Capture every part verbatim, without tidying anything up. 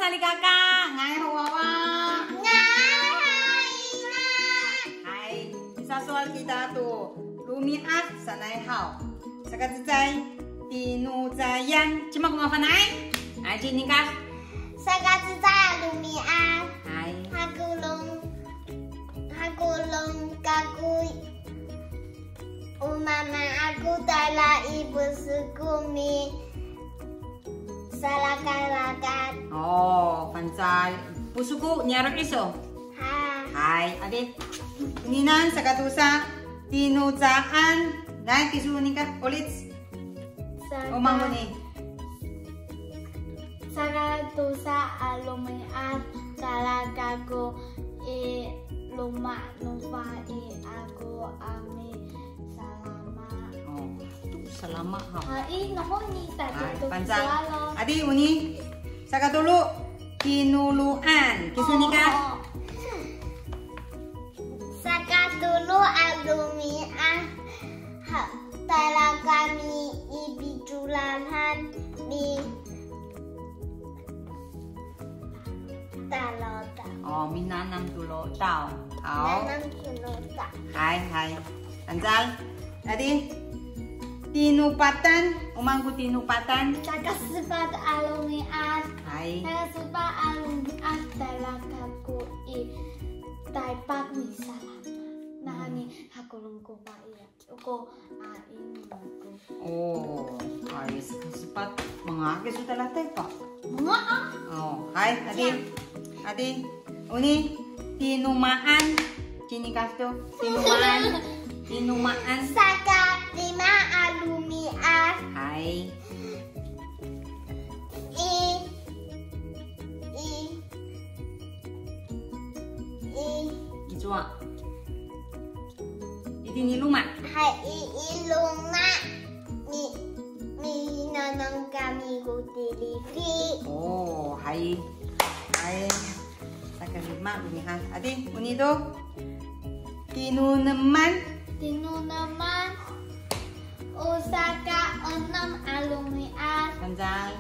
Salikaka, nga'ay ho wawa. Nga'ay ho ina. Hay, misasowal kita to romi'ad sanay haw. Sakacecay, tinocayan. Cima ko mafana'ay? Ay, ci Nikaf. Sakacecay a romi'ad. Hay. Hakolong, hakolong kako o mama ako tala i posoko misalakalakal. O, fangcal. Posoko, niyaro' iso. Ha. Hay, adi. Oninan, sakatosa, tinocaan. Nay, kiso Nikaf, olic. Saka, o mangoni. Sakatosa a romi'ad tala kako i loma' no fa'i ako a misalama. O, to salama haw. Hay, nahoni, hay, fangcal. Adi, oni, sakatolo, tinoroan. Kiso Nikaf. O. Sakatolo a romi'ad, ha, tala kami i picodadan mi talodaw. O, minanam to lodaw. Haw. Minanam to lodaw. Hay, hay. Fangcal. Adi. Tinopatan. O maan ko tinopatan? Sakasepat a romi'ad. Hay. Sakasepat a romi'ad tala kako i Taypak misalama. Nahoni hakolong ko fa'i ako a ino ako. O, hay, sakasepat. Manga' kiso tala Taypak? Manga' a. O, hay, adi. Adi, oni, tinomaan. Ci Nikaf to, tinomaan. Tinomaan. Sakalima a romi'ad. Hay. I, i, i. Icowa? Itini loma'. Hay, i, i loma'. Mi, minanam kami ko tilifik. O, hay. Hay. Sakalima, romi'ad. Adi, oni to? Tinoneman. Tinoneman. O sakaenem a romi'ad. Fangcal.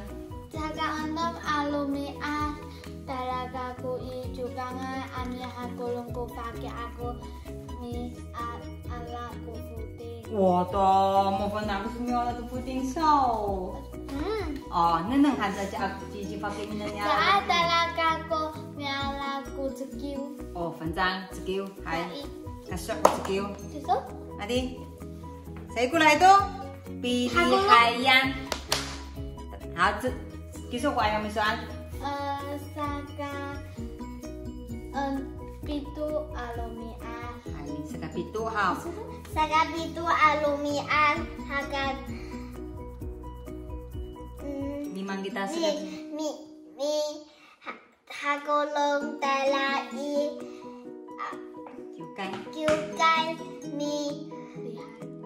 Sakaenem a romi'ad. Tala kako i Cokangay a mihakolong ko faki ako mi a, ala ko foting. Wa, to, mafana' ko miala to foting saw. Hmm. O, nengneng han sa ci, ci, ci faki minen niya. Saka tala kako miala ko cekiw. O, fangcal, cekiw. Hay. Hay. Kaso' ko cekiw. Kaso'? Adi. Saikoray to, pilihayan. Haw, ce-, kiso ko ayaw misowal. E, saka, em, pito a romi'ad. Hay, saka pito haw. Saka pito a romi'ad, saka, mm, limang kita mi, saka mi, mi, ha-, hakolong tala i, a, kiwkay. Kiwkay mi,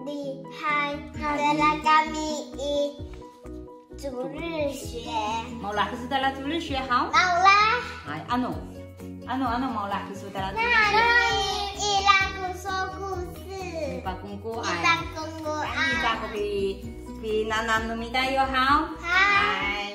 lihay. Tala kami i 主日学. Maolah kiso tala 主日学 haw? Maolah. Hay, ano? Ano, ano maolah kiso tala 主日学? Nani, ira ko sokusi. Ipakongkoay. Ipakongkoay. Ita ko pi, pinanam no mita yo haw? Hay. Hay.